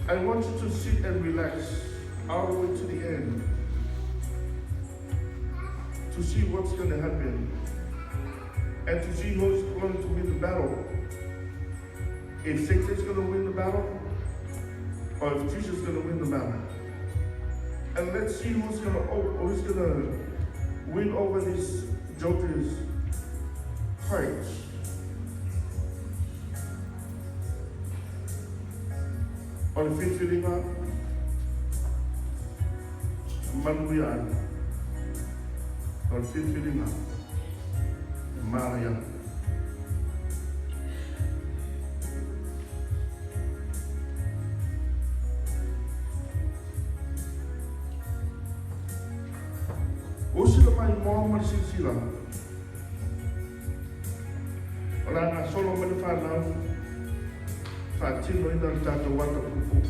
I want you to sit and relax all the way to the end to see what's going to happen and to see who's going to win the battle. If Satan's going to win the battle or if Jesus is going to win the battle. And let's see who's gonna win over these jokers' hearts. O le filifiliga, manuia ai. O le filifiliga, manaia. Usi le maimoa ma le silasila. O le a gasolo mai le fanau faatinoina le tatou ata puupuu.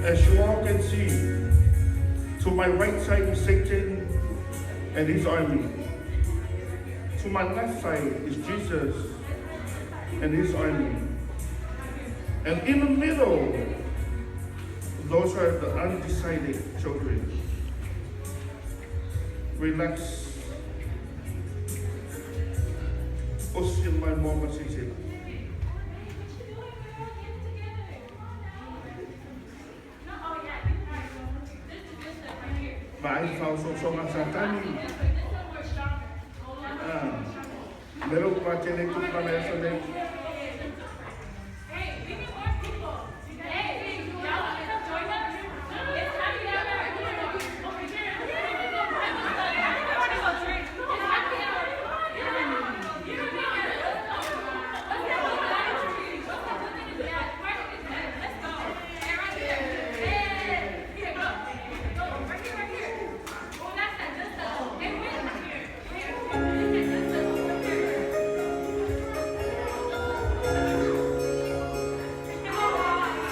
As you all can see, to my right side is Satan and his army. To my left side is Jesus and his army. And in the middle, those are the undecided children. Relax. Osi maimoa ma silasila. Oh yeah, this is this stuff right here. Vaai faaosoosoga a Satani. This one more stronger. Ah, lea ua patele tupulaga i aso nei. Hey, we need more people. Hey, y'all wanna come join us? It's happy hour. Over here. Everybody go drink. It's happy hour. Let's go. Hey, right here. Hey, here, go. Go, right here, right here. Oh, that's that good stuff. Hey, wait. Here, here. This is that good stuff over here.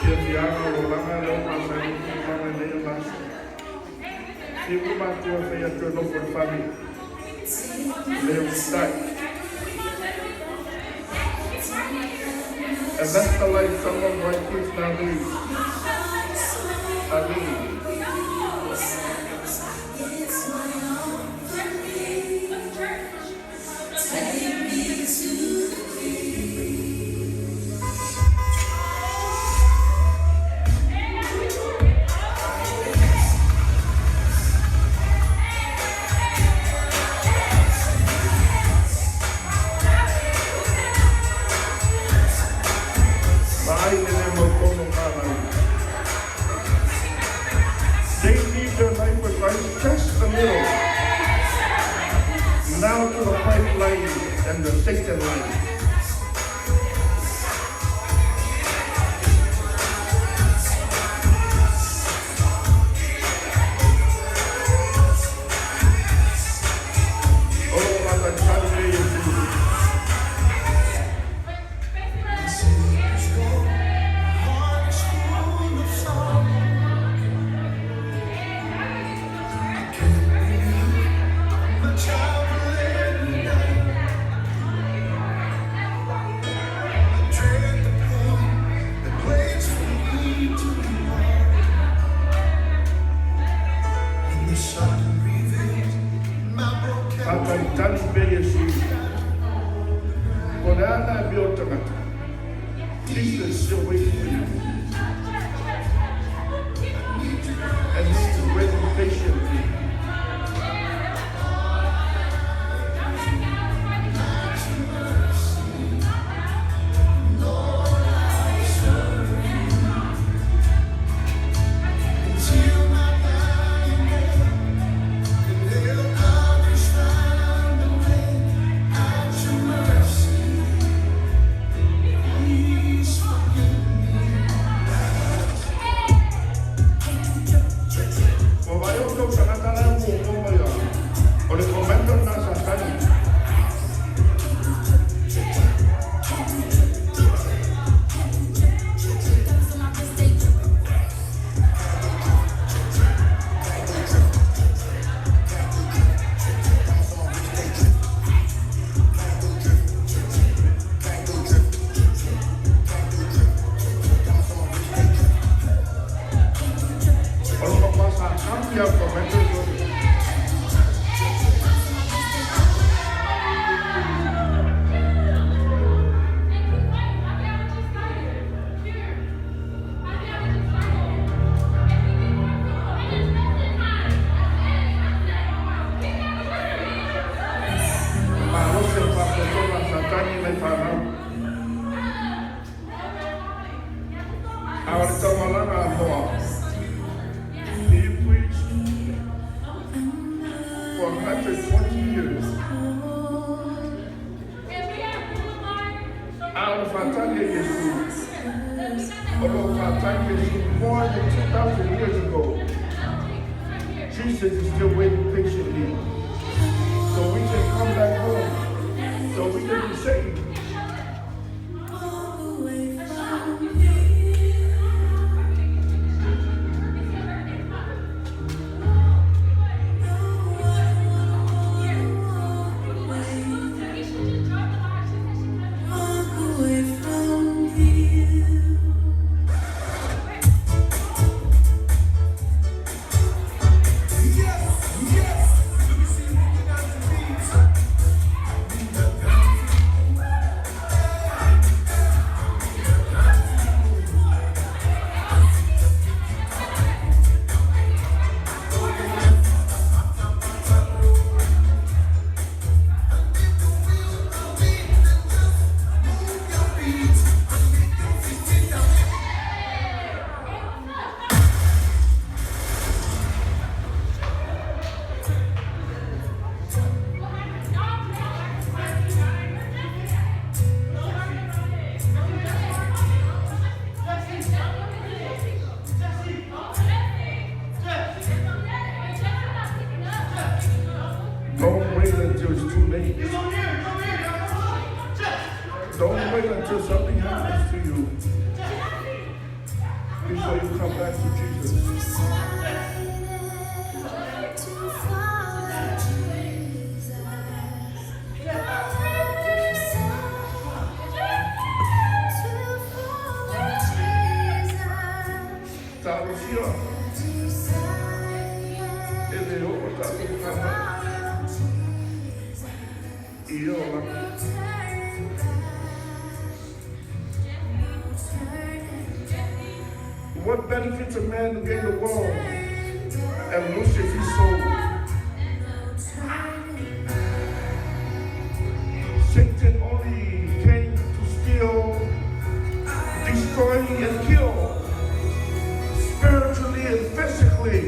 Fiafiaga o olaga lea ua masani i tupulaga i lenei aso. Fiu matua fai atu e nofo i le fale. Le usitai. And that's the life some of my kids nowadays are living. It's my own. Take me to the king. Vaai le le mautonu fanau. They live their life for Christ just a little. Now to the pipeline and the Satan line. O lo matalitali pea Iesu. My Savior's gone, my heart is full of sorrow. I can't believe I'm a child of night. Fia Malosi le faasoasoga a Satani i nai fanau. A o le taumalaga a Noa, he preached for 120 years. A o le faatali a Iesu, o lo o faatali Iesu more than 2,000 years ago. Jesus is still waiting patiently so we can come back home, so we can be saved. Walk away from here. No, I don't wanna walk away. Walk away from here. Yes, yes. Let me see you moving out your feet. Move that down. Move your feet and make your feet down. Don't wait until it's too late. Don't wait until something happens to you before you come back to Jesus. Decided to follow Jesus. I've decided to follow Jesus. Talosia, Decided e le o tatou to kama follow Jesus. i ola. No turning back. No turning back. What benefits a man to gain the world Turning back. and lose his soul? No turning back. Satan only came to steal, destroy, and kill, spiritually and physically.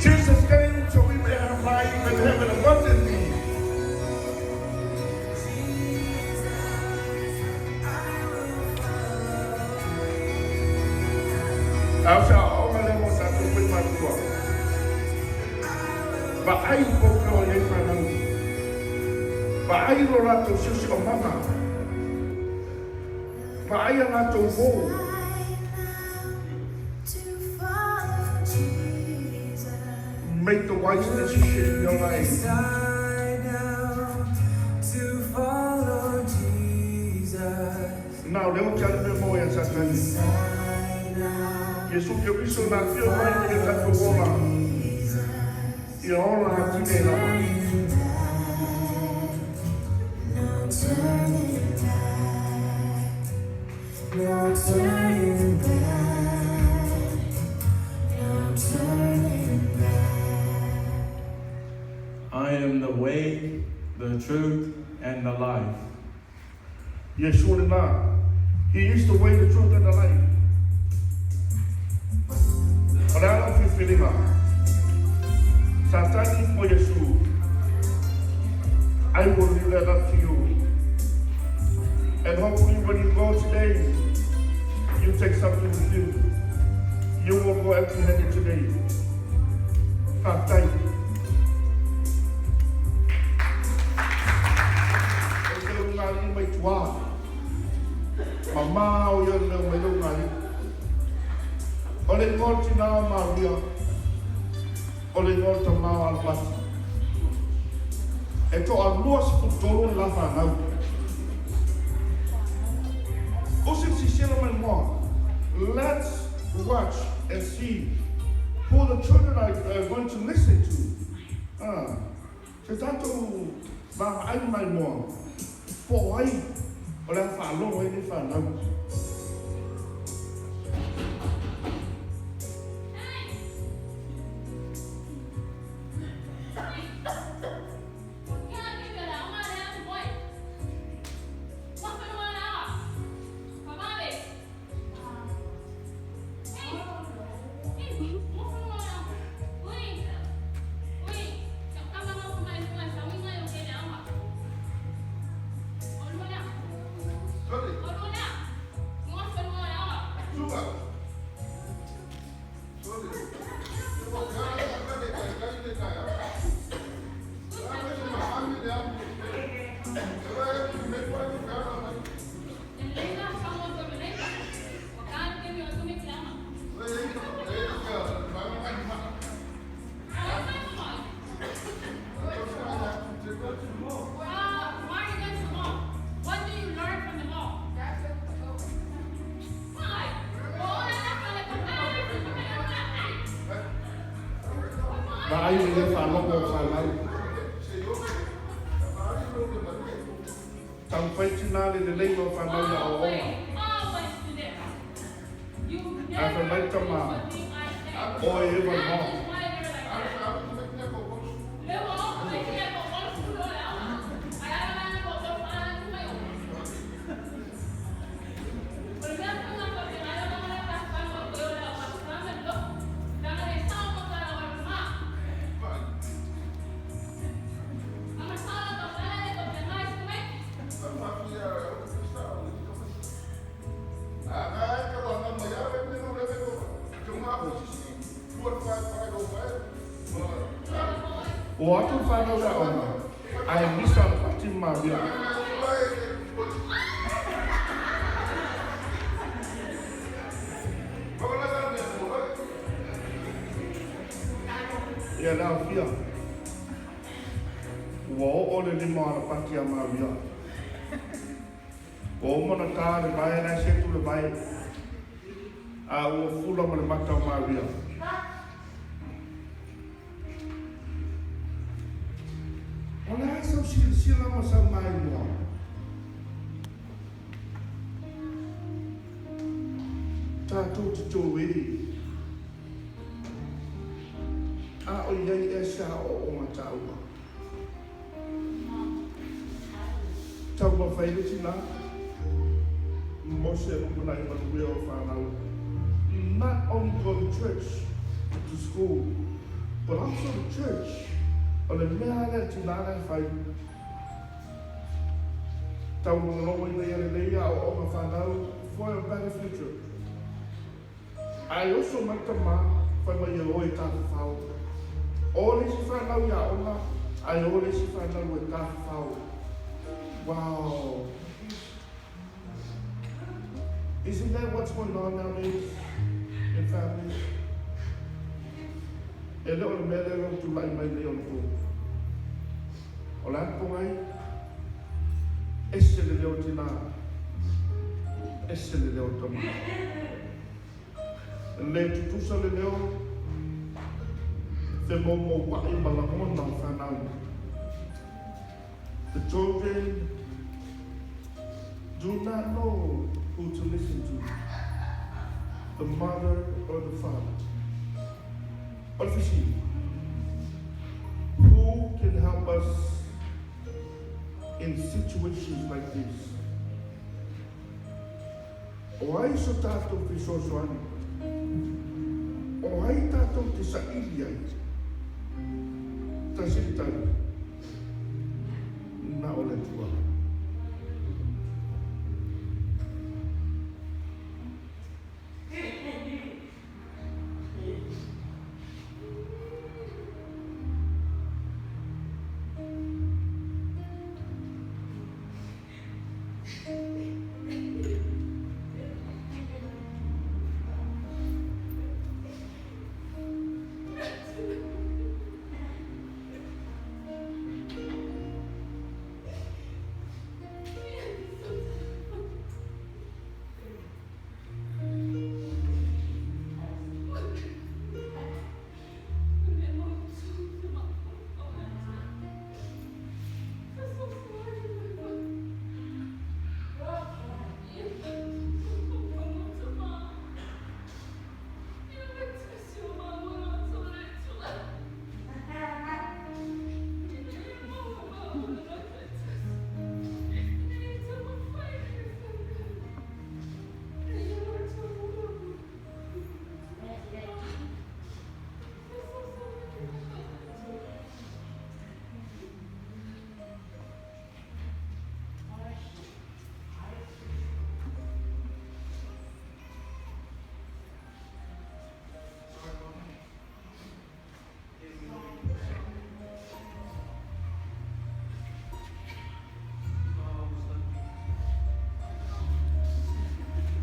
Jesus came so we may have life and have it abundantly. Asa o le mo tatou fai matua. Vaai po pe o iai fanau. Vaai lo latou siosiomaga. Vaai a latou uō. To follow Jesus. Make the wise decision in your life. Decide now to follow Jesus. Now, leo te ale me mo ia Satani. Decide now. Iesu Keriso na fia mai i le tatou ola. Ia ola atine lava. No turning back. No turning back. No turning back. I am the way, the truth, and the life. Iesu lena. He is the way, the truth, and the life. O le ala filifiliga. Satani po Iesu. I will leave that up to you. And hopefully when you go today, you take something with you. You won't go empty-handed today. Faafetai. E te ulugalii mai tua. Mamao ia le leo mai le ulugalii. O le igoa o le tinā o Maria, o le igoa o le tamā o Alapati. E toa 23 le la fanau. O se sisiela mai moa. Let's watch and see Who the children are going to listen to. Ah, se tātou vaavaai mai moa, po o ai o le a faalogo ai nei fanau. Vaai i le faalogo o fanau. Taumafai tinā le lelei o fanau i aoaoga. Ae fai mai tama, oe e eva le maota. Ua o atu le fanau i le aoga, ae misa Alapati ma Maria. Ia le aofia, ua oo le lima o Alapati iā Maria. Ua uma ona ta le vae la e setu le vae, a ua fula ma le mata o Maria. O le a sau silasila ma sau maimoa? Tatou te tou e. A o i ai ea se aoaoga taua? Taumafai le tina mo se lumanai manuia o fanau. Not only go to church, to school, but also to church. O le mea lea tina la e fai. Taulogologo ina ia lelei aoaoga fanau for a better future. Ae oso mai tama, fai mai e o e tafafao. O le isi fanau i aoga, ae o le isi fanau e tafafao. Wow. Isn't that what's going on nowadays in families? E le o le mea lea ua tulai mai nei o le po. O le a le pogai? Ese le leo tinā, ese le leo tama. Le tutusa le leo, femoumoua'i ma lagona o fanau. The children do not know who to listen to, the mother or the father. O le fesili, who can help us in situations like this? O ai so tātou fesoasoani? O ai tātou te saili ai? Tasi le tali, na o le Atua.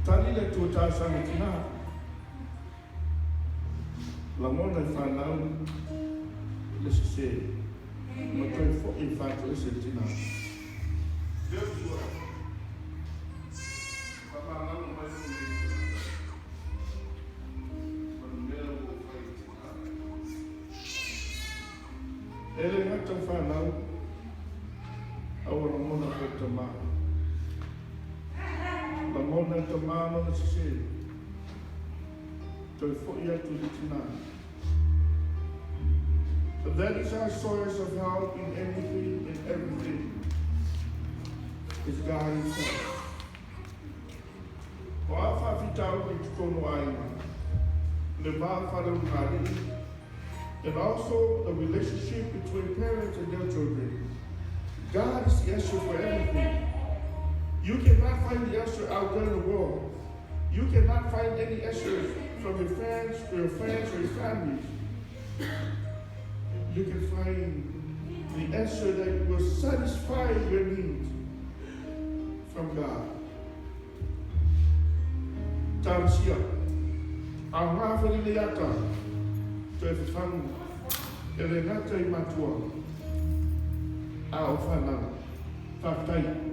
Tali le Atua talosaga tina. Lagona e fanau le sese ma toe foi e faatoese le tina. Le Atua, faamagalo mai lou nei tagata ma le mea ua ou fai i tina. E le gata o fanau, a ua lagona foi le tama. Lagona e le tama lona sese. Toe foi atu i le tina. That is our source of help in anything and everything. Is God Himself. O a faafitauli i totonu o aiga, le va faaleulugalii, and also the relationship between parents and their children. God is the answer for everything. You cannot find the answer out there in the world. You cannot find any answers from your friends, or your friends, or your families. You can find the answer that will satisfy your needs from God. Talosia, a ngā wharile ata, toe whawhangu, e le gata i matua, a o whanau. Whātai.